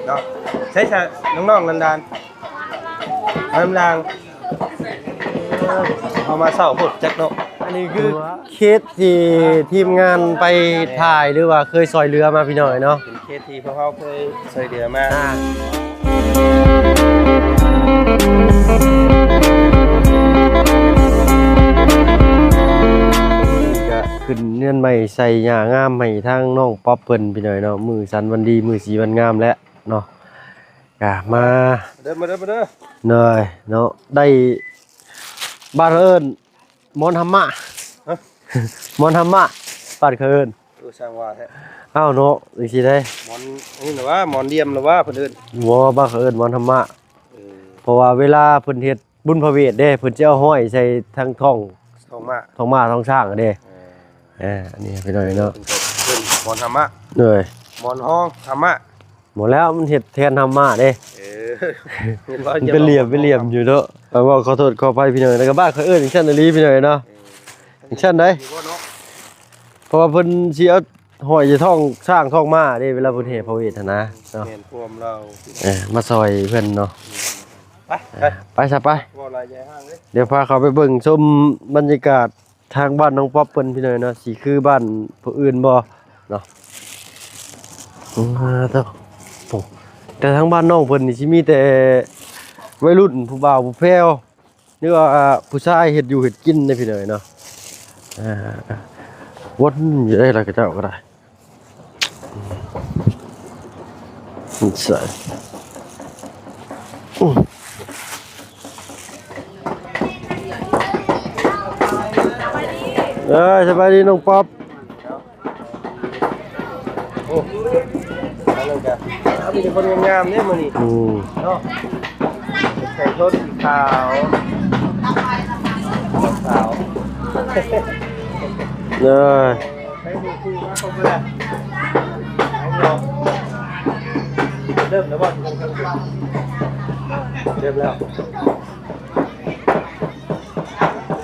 ເນາະ ໃຊ້ຊະ ນ້ອງໆ ຫຼານໆ ມານຳລາງ ເອີ ເຮົາມາເຊົ້າໂພດຈັກເນາະ. ອັນນີ້ຄືເຂດທີ່ທີມງານໄປຖ່າຍ ຫຼືວ່າເຄີຍຊ່ອຍເຫຼືອມາ ພີ່ນ້ອງເນາະ. ເປັນເຂດທີ່ພວກເຮົາເຄີຍຊ່ອຍເຫຼືອມາ ອ່າ ກະຂຶ້ນເຮືອນໃໝ່ ໃສ່ຫຍ້າງາມໃຫ້ທາງນ້ອງປັອບເພິ່ນ ພີ່ນ້ອງເນາະ. ມື້ສັນວັນດີ ມື້ສີວັນງາມແລ້ວເນາະ ກະມາ ເດີ ມາເດີ ມາເດີ ໂດຍເນາະ. ໄດ້ ບ້ານເອີ້ນ ໝອນທຳມະ ຮະ? ໝອນທຳມະ ບ້ານເຂົາເອີ້ນ. ເອີ ຊ່າງວ່າແທ້. ອ້າວເນາະ ຈັ່ງຊີ້ເດ້ ໝອນ ອັນນີ້ລະວ່າ ໝອນຫຼ່ຽມລະວ່າ ເພິ່ນເອີ້ນ. ບໍ່ ບ້ານເຂົາເອີ້ນໝອນທຳມະ. ເອີ ເພາະວ່າເວລາເພິ່ນເຮັດບຸນພະເວດເດ້ ເພິ່ນຈະເອົາຫ້ອຍໃສ່ທັງທ້ອງ ທ້ອງມ້າ ທ້ອງມ້າທ້ອງຊ້າງເດ້. ເອີ ເອີ ອັນນີ້ພີ່ນ້ອງເນາະ ເພິ່ນເອີ້ນໝອນທຳມະ. ໂດຍ ໝອນຮອງທຳມະ. ບໍ່ແລ້ວ ມັນເຮັດແທນທຳມະເດ້. ເອີ ມັນເປັນຫຼ່ຽມ ເປັນຫຼ່ຽມຢູ່ເນາະ. ເອີ ເວົ້າຂໍໂທດຂໍອະໄພພີ່ນ້ອງ ແລ້ວກໍບ້ານເຂົາເອີ້ນຈັ່ງຊັ້ນອີ່ຫຼີພີ່ນ້ອງເນາະ. ເອີ ຈັ່ງຊັ້ນໃດ ເອີ ເພາະວ່າເພິ່ນຊິເອົາຫ້ອຍຢູ່ທ້ອງຊ້າງທ້ອງມ້າເດ້ ເວລາເພິ່ນແຫ່ພະເວດຫັ້ນນະເນາະ. ແມ່ນຄວາມລາວ. ເອີ ມາຊ່ອຍເພິ່ນເນາະ. ໄປ ເອີ ໄປ ໄປຊະ ໄປ ເວົ້າຫຼາຍໃຫຍ່ຫ້າງເດ້. ດຽວພາເຂົ້າໄປເບິ່ງຊົມບັນຍາກາດ ທາງບ້ານນ້ອງປັອບເພິ່ນ ພີ່ນ້ອງເນາະ ຊິຄືບ້ານຜູ້ອື່ນບໍ່ເນາະ. ອາ ໂທ້ ໂອ້ ແຕ່ທາງບ້ານນ້ອງເພິ່ນນີ້ຊິມີແຕ່ໄວລຸ້ນ ຜູ້ບ່າວຜູ້ແພ້ວ ຫຼືວ່າຜູ້ຊາຍເຮັດຢູ່ເຮັດກິນເດ້ ພີ່ນ້ອງເນາະ. ອາ ວົນຢູ່ໄດ້ລະ ເຂົາເຈົ້າກໍໄດ້. ໃສ່ ເອີຍ ສະບາຍດີນ້ອງປັອບ. ໂອ້ ອັນນັ້ນກະມີແຕ່ຄົນງາມໆເດ້ມື້ນີ້. ອືມ ເນາະ ໃສ່ໂທນສີຂາວ ຂາວ. ເອີ ໄປໝູ່ຄູ່ມາຄົບແລ້ວ. ເລີ່ມແລ້ວບໍ່? ເລີ່ມແລ້ວ.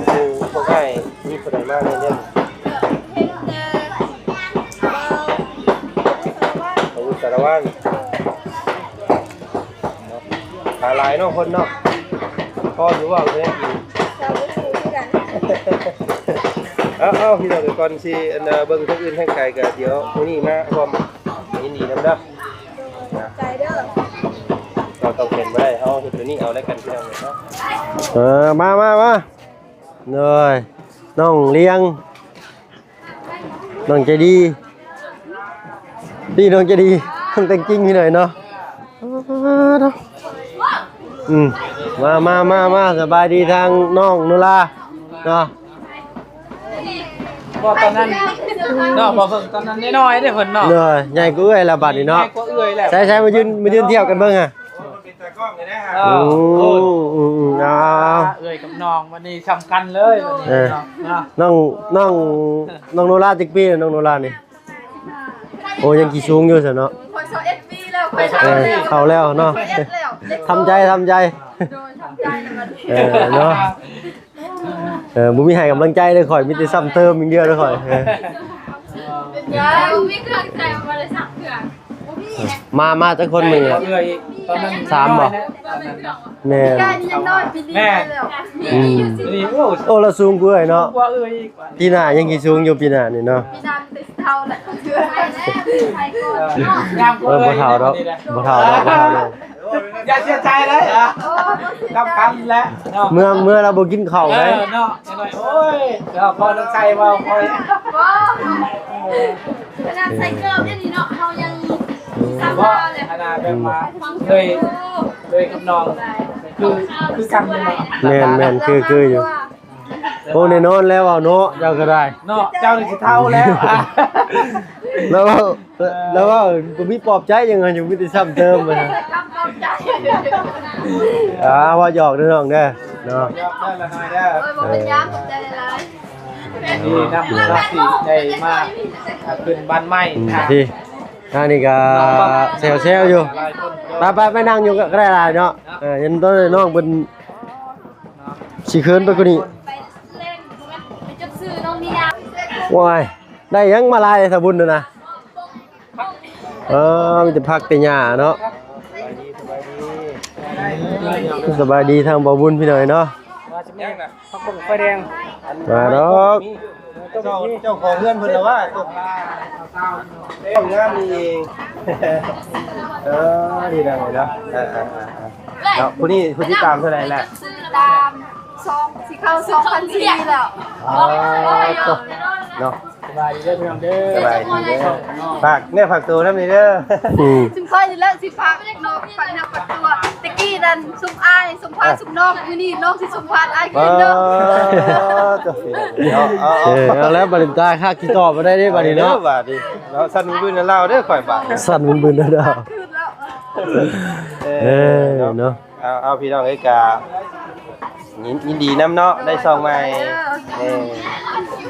ໂອ້ ພວກອ້າຍມີຜູ້ໃດມາແດ່ເດີ? ເຫັນແຕ່ ອາວຸດສາລະວັນ ເນາະ ຫຼາຍເນາະຄົນເນາະ. ພໍຢູ່ບໍ່? ເອີ ເອົາ ເອົາ ພີ່ນ້ອງ ກ່ອນຊິ ອັນ ເບິ່ງຄົນອື່ນທາງໄກ ກະດຽວມື້ນີ້ມາຮ່ວມຍິນດີນຳເດີ. ໃຈເດີ ເຮົາຕ້ອງເປັນບໍ່ໄດ້ ເຮົາເຮັດໂຕນີ້ເອົາແລ້ວກັນ ພີ່ນ້ອງເນາະ. ເອີ ມາ ມາ ມາ ໂດຍ ນ້ອງລ້ຽງ ນ້ອງໃຈດີ ນີ້ນ້ອງໃຈດີ ນ້ອງແຕ່ງຈິງ ພີ່ນ້ອງເນາະ. ອືມ ມາ ມາ ມາ ມາ ສະບາຍດີທາງນ້ອງໂນລາເນາະ. ບໍ່ ຕອນນັ້ນເນາະ ບໍ່ເພິ່ງ ຕອນນັ້ນນ້ອຍໆເດ້ເພິ່ນເນາະ. ໂດຍ ໃຫຍ່ກວ່າເອື້ອຍລະບາດນີ້ເນາະ. ໃຫຍ່ກວ່າເອື້ອຍແລ້ວ. ໃສ່ ໃສ່ ມາຢືນ ມາຢືນທຽບກັນເບິ່ງຫາ. ໂອ້ ເອີ ເອີ ເອີ ເອີ ເອົາ ເອື້ອຍກັບນ້ອງ ບັດນີ້ສຳຄັນເລີຍບັດນີ້ເນາະ. ນ້ອງ ນ້ອງ ນ້ອງໂນລາຈັກປີ ນ້ອງໂນລານີ້? ໂອ້ ຍັງຂີ້ສູງຢູ່ຊັ້ນເນາະ. ຂ້ອຍຊາວເອັດປີແລ້ວ ຂ້ອຍຊາວເອັດປີ ເອີ ເຂົ້າແລ້ວເນາະ. ຊາວເອັດແລ້ວ ທຳໃຈ ທຳໃຈ ໂດຍ ທຳໃຈແລ້ວບັດນີ້ ເອີ ເນາະ. ເອີ ບໍ່ມີໃຫ້ກຳລັງໃຈເດີຂ້ອຍ ມີແຕ່ຊ້ຳເຕີມຢ່າງດຽວເດີຂ້ອຍ. ເອີ ເປັນຫຍັງ ບໍ່ມີເຄື່ອງໃຊ້ ບໍ່ໄດ້ຊັກເຄື່ອງ ບໍ່ມີ. ມາ ມາຈັກຄົນມື້ນີ້ລະ? ເອື້ອຍອີກ ຕອນນັ້ນ ສາມບໍ່? ນ້ອຍແລ້ວ ຕອນນັ້ນ ແມ່ນ ຍາຍນີ້ຍັງນ້ອຍ ປີນີ້ ແມ່ນ ແລ້ວ ອືມ ປີນີ້ ໂອ້ ໂອ້ ລະສູງກວ່າເອື້ອຍເນາະ ກວ່າເອື້ອຍອີກ. ປີໜ້າຍັງຊິສູງຢູ່ ປີໜ້ານີ້ເນາະ. ປີໜ້າມີແຕ່ຊິເຖົ້າແຫຼະ ເອີ ງາມກວ່າ ເອີ ເອື້ອຍ ບໍ່ເຖົ້າດອກ ບໍ່ເຖົ້າດອກ ບໍ່ເຖົ້າດອກ. ຢ່າເສຍໃຈເລີຍ ອ່ະ ໂອ້ ບໍ່ເສຍໃຈ ກັບກັນແຫຼະເນາະ. ເມື່ອ ເມື່ອລາວບໍ່ກິນເຂົ້າ ເອີ ໄດ໋ ເນາະ ນ້ອຍ ໂອ້ຍ ເຈົ້າພໍ່ນ້ອງໄຊເວົ້າຄ່ອຍ ບໍ່ ຂະໜາດໃສ່ເກີບແນວນີ້ເນາະ ເຮົາຍັງ ອືມ ຊ້ຳລາວແຫຼະ. ຂະໜາດແບບວ່າເອື້ອຍ ເອື້ອຍກັບນ້ອງ ຄື ຄືກັນເນາະ. ແມ່ນ ແມ່ນ ຄື ຄືຢູ່. ໂອ້ ແນ່ນອນແລ້ວເວົ້າເນາະ ເຈົ້າກໍໄດ້ເນາະ ເຈົ້ານີ້ຊິເຖົ້າແລ້ວ ແລ້ວເວົ້າ ແລ້ວເວົ້າບໍ່ມີປອບໃຈຫຍັງ ຍັງມີແຕ່ຊ້ຳເຕີມ. ອ່າ ເວົ້າຫຍອກເດີນ້ອງເດີເນາະ ຫຍອກເດີລະໜ້ອຍເດີ. ໂອ້ຍ ບໍ່ເປັນຫຍັງ ຂອບໃຈຫຼາຍໆ. ນີ້ນຳເນາະ ທີ່ໄດ້ມາ ອ່າ ຂຶ້ນບ້ານໃໝ່ ອືມ ທີ່ທາງນີ້ກໍແຊວໆຢູ່. ໄປໆ ໄປນັ່ງຢູ່ກໍໄດ້ຫຼາຍເນາະ. ເອີ ເຫັນຕອນນ້ອງເພິ່ນ ຊິເຂີນໄປກວ່ານີ້. ໂອ້ຍ ໄດ້ຫຍັງມາຫຼາຍແທ້ບຸນນະ? ເອີ ມີແຕ່ຜັກແຕ່ຫຍ້າເນາະ. ສະບາຍດີທາງບ່າວບຸນພີ່ນ້ອງເນາະ ວ່າຊິມີຜັກບົ້ງໄຟແດງ ມາດອກ ເຈົ້າ ເຈົ້າຂອງເຮືອນເພິ່ນລະວ່າຕົກເອົາງາມນີ້ເອງ ເອີ ດີແລ້ວເນາະ ເອີໆໆ ເນາະ ຜູ້ນີ້ຜູ້ຕິດຕາມເທົ່າໃດແລ້ວ? ຕາມສອງ ຊິເຂົ້າສອງພັນສີ່ແລ້ວ ອໍ ເນາະ ສະບາຍດີເດີພີ່ນ້ອງເດີ ສະບາຍດີເດີ ຝາກເນື້ອຝາກໂຕນຳນີ້ເດີ ອືມ ຊຸມຂ້ອຍນີ້ແຫຼະຊິຝາກເນາະ ຝາກເນື້ອຝາກໂຕ ແຕ່ກີ້ນັ້ນຊຸມອ້າຍ ຊຸມພາ ຊຸມນ້ອງ ມື້ນີ້ນ້ອງຊິຊຸມພາອ້າຍຄືນເດີ ເອີ ເອົາໆ ເອີ ເອົາແລ້ວ ວາເລນທາຍ ຄາກຊິຕອບບໍ່ໄດ້ເດ້ບາດນີ້ເນາະ ເອີ ບາດນີ້ເນາະ ສັ່ນບຶນໆລາວເດີ ຂ້ອຍບາດ ສັ່ນບຶນໆລາວ ຄືນແລ້ວ ເອີ ເອີ ເນາະ ເນາະ ເອົາ ເອົາ ພີ່ນ້ອງເອີຍ ກະຍິນ ຍິນດີນຳເນາະ ໄດ້ຊ່ອງໃໝ່ ເອີ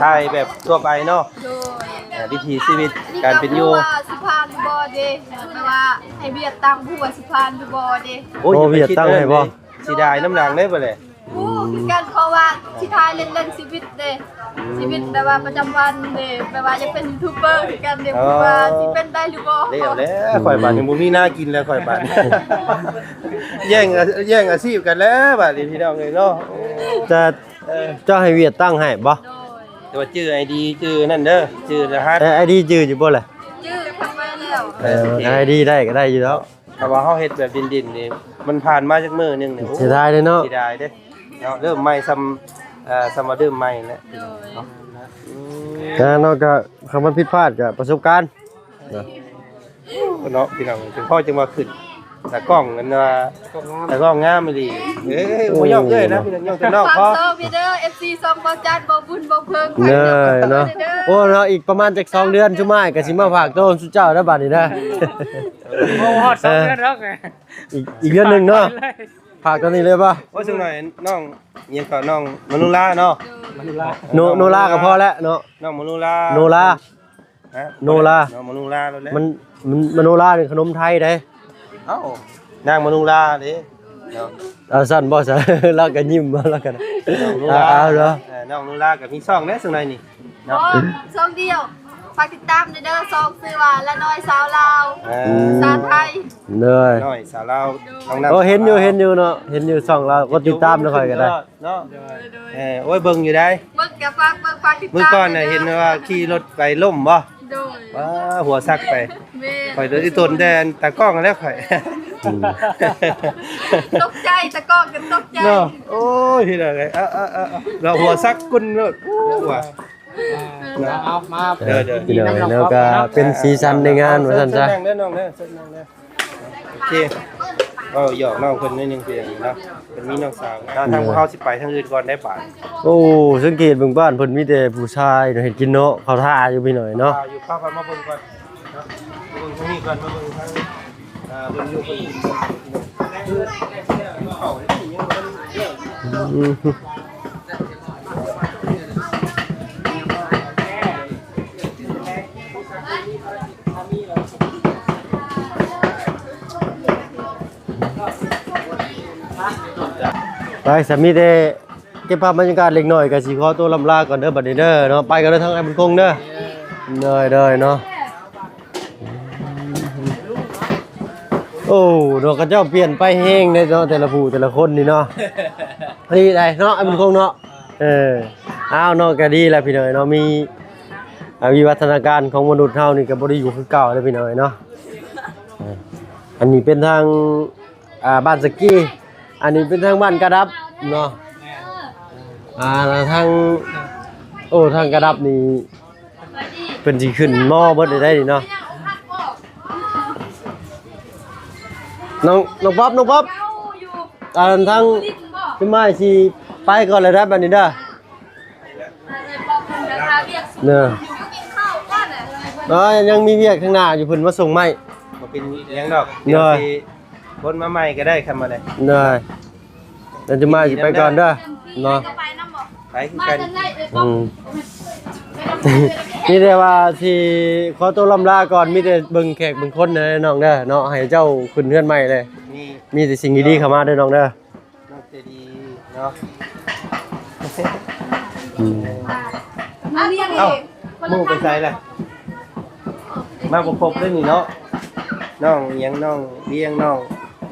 ຖ່າຍແບບທົ່ວໄປເນາະ ໂດຍ ເອີ ວິຖີຊີວິດ ການເປັນຢູ່ ບໍ່ຮູ້ວ່າຊິຜ່ານຫຼືບໍ່ເດ້ ແບບວ່າໃຫ້ວຽກຕັ້ງ ບໍ່ຮູ້ວ່າຊິຜ່ານຫຼືບໍ່ເດ້ ໂອ້ຍ ໂອ້ ຢ່າໄປຄິດເລີຍ ວຽກຕັ້ງໃຫ້ບໍ່? ເສຍດາຍນຳຫຼັງເດ້ບາດນີ້ ຮູ້ຄືກັນ ເພາະວ່າຊິຖ່າຍເລ່ນໆຊີວິດເດ້ ອືມ ຊີວິດແບບວ່າປະຈຳວັນເດ້ ແບບວ່າຢາກເປັນຢູທູບເບີຄືກັນເດ້ ອໍ ບໍ່ຮູ້ວ່າຊິເປັນໄດ້ຫຼືບໍ່ ແລ້ວແຫຼະ ຂ້ອຍບາດນີ້ບໍ່ມີໜ້າກິນແລ້ວ ຂ້ອຍບາດນີ້ ແຍ່ງ ແຍ່ງອາຊີບກັນແລ້ວບາດນີ້ ພີ່ນ້ອງເອີຍເນາະ ຈະ ເອີ ເຈົ້າໃຫ້ວຽກຕັ້ງໃຫ້ບໍ່? ໂດຍ ແຕ່ວ່າຈື່ໄອດີ ຈື່ນັ້ນເດີ ຈື່ລະຫັດ ເອີ ໄອດີຈື່ຢູ່ບໍ່ລະ? ຈື່ ທັກໄວ້ແລ້ວ ເອີ ໄອດີໄດ້ກໍໄດ້ຢູ່ແລ້ວ ຖ້າວ່າເຮົາເຮັດແບບດິນໆນີ້ ມັນຜ່ານມາຈັກມື້ໜຶ່ງນີ້ ເສຍດາຍເດ້ເນາະ ເສຍດາຍເດ້ເນາະ ເລີ່ມໃໝ່ສ່ຳ ເອີ ສ່ຳວ່າເລີ່ມໃໝ່ແຫຼະ ໂດຍ ເນາະ ອືມ ການເນາະ ກະ ຄັນມັນຜິດພາດກະປະສົບການເນາະ ເນາະ ພີ່ນ້ອງ ຈັ່ງພໍຈັ່ງວ່າຂຶ້ນ ຕາກ້ອງນັ້ນວ່າ ຕາກ້ອງງາມ ຕາກ້ອງງາມອີ່ຫຼີ ເອີຍ ໂອ້ ບໍ່ຍອມເອີຍນະ ພີ່ນ້ອງ ຍ້ອນແຕ່ນອກພໍ ຝາກຊ່ອງເດີ ເອັຟຊີ ຊ່ອງບ່າວຈັນ ບ່າວບຸນ ບ່າວເພິ່ງ ເດີເນາະ ເດີ ໂອ້ເນາະ ອີກປະມານຈັກສອງເດືອນ ຊຸມອ້າຍກໍຊິມາຝາກໂຕນສູ່ເຈົ້າແລ້ວບາດນີ້ເດີ ບໍ່ຮອດສອງເດືອນດອກ ອີກ ອີກເດືອນໜຶ່ງເນາະ ຝາກຕອນນີ້ເລີຍບໍ່? ໂອ້ຍ ຈັກໜ້ອຍນ້ອງ ອີຫຍັງກໍນ້ອງມະນຸລາເນາະ ໂນ ໂນລາກໍພໍແລ້ວເນາະ ນ້ອງມະນຸລາ ໂນລາ ຮະ ໂນລາ ນ້ອງມະນຸລາແລ້ວແຫຼະ ມັນ ມັນ ມະໂນລານີ້ຂະໜົມໄທເດ້ ເອົ້າ ນາງມະນຸລາເດ້ເນາະ ເອົາຊັ້ນບໍ່ຊັ້ນ ລາວກໍຍິ້ມ ລາວກໍ ນ້ອງມະນຸລາ ເອົາເນາະ ເອີ ນ້ອງມະນຸລາກໍມີຊ່ອງເດ້ ຊ່ວງໃດນີ້ ເນາະ ໂອ້ ຊ່ອງດຽວ ຝາກຕິດຕາມແດ່ເດີ ຊ່ອງຊື່ວ່າລານ້ອຍສາວລາວ ເອີ ພາສາໄທ ເດີ ນ້ອຍສາວລາວ ໂດຍ ນ້ອງນ້ຳ ໂອ້ ເຫັນຢູ່ ເຫັນຢູ່ເນາະ ເຫັນຢູ່ຊ່ອງລາວ ກົດຕິດຕາມນຳຂ້ອຍກໍໄດ້ ເນາະ ໂດຍ ໂດຍ ເອີ ໂອ້ຍ ເບິ່ງຢູ່ໃດ ເບິ່ງກໍຝາກເບິ່ງ ຝາກຕິດຕາມ ມື້ກ່ອນນະ ເຫັນວ່າຂີ່ລົດໄປລົ້ມບໍ່? ໂດຍ ວ້າ ຫົວສັກໄປ ແມ່ນ ຂ້ອຍໂດນອີ່ຕົນແຕ່ຕາກ້ອງແລ້ວຂ້ອຍ ອືມ ຕົກໃຈ ຕາກ້ອງກໍຕົກໃຈ ເນາະ ໂອ້ຍ ເຮັດໄດ້ ເອົາໆໆ ເນາະ ຫົວສັກກຸນໂລດ ໂອ້ ວ່າ ອ່າ ເນາະ ເອົາມາ ເດີໆ ພີ່ນ້ອງເນາະ ກໍເປັນສີສັນໃນງານວ່າຊັ້ນຊະ ເຊີນນັ່ງເດີນ້ອງເດີ ເຊີນນັ່ງເດີ ໂອເຄ ເວົ້າຫຍອກນ້ອງເພິ່ນໜ້ອຍໜຶ່ງ ເພິ່ນເນາະ ເພິ່ນມີນ້ອງສາວ ອ່າ ທາງພວກເຮົາຊິໄປທາງອື່ນກ່ອນໄດ້ບາດ ໂອ້ ສັງເກດເບິ່ງບ້ານເພິ່ນມີແຕ່ຜູ້ຊາຍເນາະ ເຮັດກິນເນາະ ເຂົາຖ້າຢູ່ພີ່ນ້ອຍເນາະ ອ່າ ຢູ່ ພາ ພາມາເບິ່ງກ່ອນເນາະ ເບິ່ງທາງນີ້ກ່ອນ ມາເບິ່ງທາງ ອ່າ ເບິ່ງຢູ່ເບິ່ງກິນ ອືມ ໄປ ສາມີແຕ່ເກັບພາບບັນຍາກາດເລັກນ້ອຍ ກໍຊິຂໍຕົວລ່ຳລາກ່ອນເດີ ບັດນີ້ເດີເນາະ ໄປກັນເດີ ທາງອ້າຍບຸນຄົງເດີ ໂດຍໆເນາະ ໂອ້ ດອກຂະເຈົ້າປ່ຽນໄປແຮງເດ້ເນາະ ແຕ່ລະຜູ້ແຕ່ລະຄົນນີ້ເນາະ ດີໃດເນາະ ອ້າຍບຸນຄົງເນາະ ເອີ ອ້າວ ເນາະ ກໍດີແລ້ວພີ່ນ້ອງເນາະ ມີ ອ່າ ວິວັດທະນາການຂອງມະນຸດເຮົານີ້ກໍບໍ່ໄດ້ຢູ່ຄືເກົ່າແລ້ວພີ່ນ້ອງເນາະ ເອີ ອັນນີ້ເປັນທາງ ອ່າ ບ້ານສະກີ ອັນນີ້ເປັນທາງບ້ານກະດັບເນາະ ອ່າ ທາງ ໂອ້ ທາງກະດັບນີ້ ເພິ່ນຊິຂຶ້ນມໍເບິດໄດ້ນີ້ເນາະ ນ້ອງ ນ້ອງປັອບ ນ້ອງປັອບ ອັນທາງ ພີ່ໄມ້ຊິໄປກ່ອນແລ້ວເດີ ບັດນີ້ເດີ ເດີ ອໍ ຍັງມີວຽກຂ້າງໜ້າຢູ່ ເພິ່ນມາສົ່ງໄມ້ ບໍ່ເປັນຫຍັງດອກ ໂດຍ ດຽວຊິ ຄົນມາໃໝ່ກໍໄດ້ ຄັນບໍ່ໄດ້ ໂດຍ ແລ້ວຈະມາ ຊິໄປກ່ອນເດີເນາະ ໄປຄືກັນ ອືມ ມີແຕ່ວ່າຊິຂໍຕົວລ່ຳລາກ່ອນ ມີແຕ່ເບິ່ງແຂກເບິ່ງຄົນເດີນ້ອງເດີເນາະ ໃຫ້ເຈົ້າຂຶ້ນເຮືອນໃໝ່ເລີຍ ມີ ມີແຕ່ສິ່ງດີໆເຂົ້າມາເດີນ້ອງເດີ ນ້ອງໃຈດີເນາະ ອືມ ເອົ້າ ໝູ່ໄປໃສລະ? ມາບໍ່ຄົບເດ້ນີ້ເນາະ ນ້ອງອີ່ຫຍັງ ນ້ອງວຽງ ນ້ອງ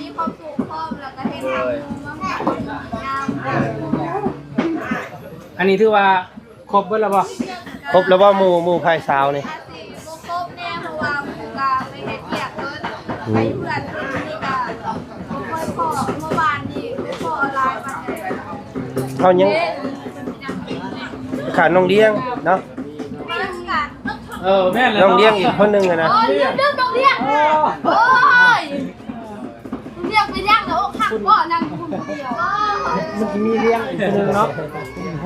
ມີຄວາມສຸກພ້ອມ ແລ້ວກໍເຮັດໃຫ້ໝູ່ມາຫາກິນງາມ. ອັນນີ້ຖືວ່າຄົບເບິດແລ້ວບໍ່? ຄົບແລ້ວບໍ່ ໝູ່ ໝູ່ຝ່າຍສາວນີ້? ອາດຊິບໍ່ຄົບແດ່ ເພາະວ່າໝູ່ກໍໄປເຮັດວຽກເບິດ ອືມ ໄປຢູ່ເຮືອນເພິ່ນນີ້ກໍບໍ່ຄ່ອຍພໍ້ ເມື່ອວານນີ້ບໍ່ພໍ້ຫຼາຍປານໃດ. ເຮົາຍັງ ເດ້ ຂາດນ້ອງລ້ຽງເນາະ. ເອີ ແມ່ນແລ້ວ ນ້ອງລ້ຽງອີກຄົນໜຶ່ງຫັ້ນນະ. ອໍ ລືມ ລືມນ້ອງລ້ຽງ. ໂອ້ຍ ລ້ຽງໄປລ້ຽງແລ້ວອົກຫັກບໍ່ ນັ່ງຢູ່ພຸ້ນຜູ້ດຽວ. ມັນຊິມີລ້ຽງອີກຄົນໜຶ່ງເນາະ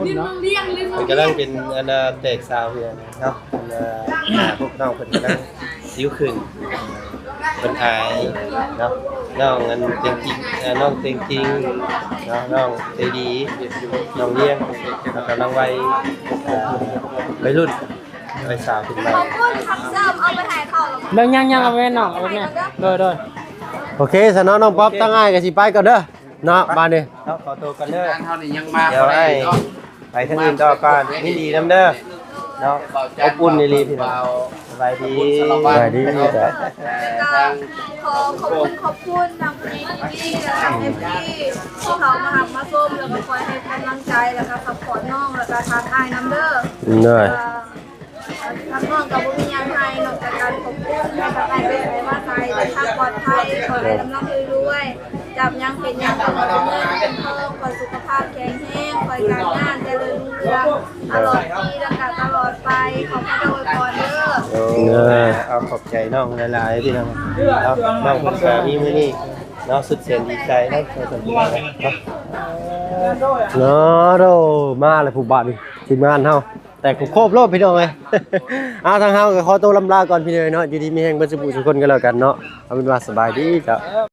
ລືມນ້ອງລ້ຽງ ລືມນ້ອງລ້ຽງ. ມັນກຳລັງເປັນອັນນ່າແຕກສາວຢູ່ເນາະ ອັນນ່າພວກນ້ອງເພິ່ນກຳລັງຊິວຂຶ້ນ ເພິ່ນອາຍເນາະ. ນ້ອງອັນເຕັງຈິງ ເອີ ນ້ອງເຕັງຈິງເນາະ ນ້ອງໃຈດີ ນ້ອງລ້ຽງ ແລ້ວກໍນ້ອງໄວ ເອີ ໄວລຸ້ນ ໄວສາວຂຶ້ນມາ. ຂອບຄຸນຄຳເສີມ ເອົາໄປໃຫ້ເຂົາ. ເບິ່ງ ຍັງໆ ເອົາໄວ້ນ້ອງ ເອົາໄວ້ແມ່. ໂດຍໆ ໂອເຄຊະເນາະ ນ້ອງປັອບ ທາງອ້າຍກໍຊິໄປກ່ອນເດີເນາະ ບາດນີ້ເນາະ. ຂໍໂຕກ່ອນເດີ ງານເຮົານີ້ຍັງມາ ດຽວອ້າຍ ໄປທາງອື່ນຕໍ່ກ່ອນ. ຍິນດີນຳເດີເນາະ ອົບອຸ່ນອີ່ຫຼີພີ່ນ້ອງ. ສະບາຍດີ ສະບາຍດີ. ແລ້ວກໍຂໍຂອບຄຸນ ຂອບຄຸນທາງຜູ້ໃຫຍ່ທີວີ ແລ້ວກໍເອັຟຊີ ທີ່ເຂົ້າມາຮັບມາຊົມ ແລ້ວກໍຄອຍໃຫ້ກຳລັງໃຈ ແລ້ວກໍຊັບພອດນ້ອງ ແລ້ວກໍທາງອ້າຍນຳເດີ. ໂດຍ ເອີ ທາງນ້ອງກໍບໍ່ມີຫຍັງໃຫ້ນອກຈາກການຂອບຄຸນ ໃຫ້ກັບອ້າຍໄປໃສມາໃສ ເດີນທາງປອດໄພ ຂໍໃຫ້ລ່ຳໆລວຍໆ ຈັບຫຍັງເປັນຫຍັງກໍຂໍເປັນເງິນເປັນທອງ ຂໍສຸຂະພາບແຂງແຮງ ຂໍໃຫ້ການງານຈະເລີນຮຸ່ງເຮືອງຕະຫຼອດປີ ແລ້ວກະຕະຫຼອດໄປ ຂໍພະເຈົ້າອວຍພອນເດີ. ໂອ້ ເອີ ເອົາ ຂອບໃຈນ້ອງຫຼາຍໆ ພີ່ນ້ອງ. ເອົາ ນ້ອງເພິ່ນກະມີມື້ນີ້ເນາະ ສຸດແສນດີໃຈເນາະ ເນາະ ໂດ ມາແລ້ວຜູ້ບາດນີ້ ທີມງານເຮົາ ແຕ່ໂຄບໂລດພີ່ນ້ອງເອີຍ. ເອົາ ທາງເຮົາກໍຂໍໂຕລ່ຳລາກ່ອນພີ່ນ້ອງເນາະ ຢູ່ດີມີແຮງເບິດສູ່ຜູ້ສູ່ຄົນກັນແລ້ວກັນເນາະ. ເອົາເປັນວ່າສະບາຍດີເຈົ້າ.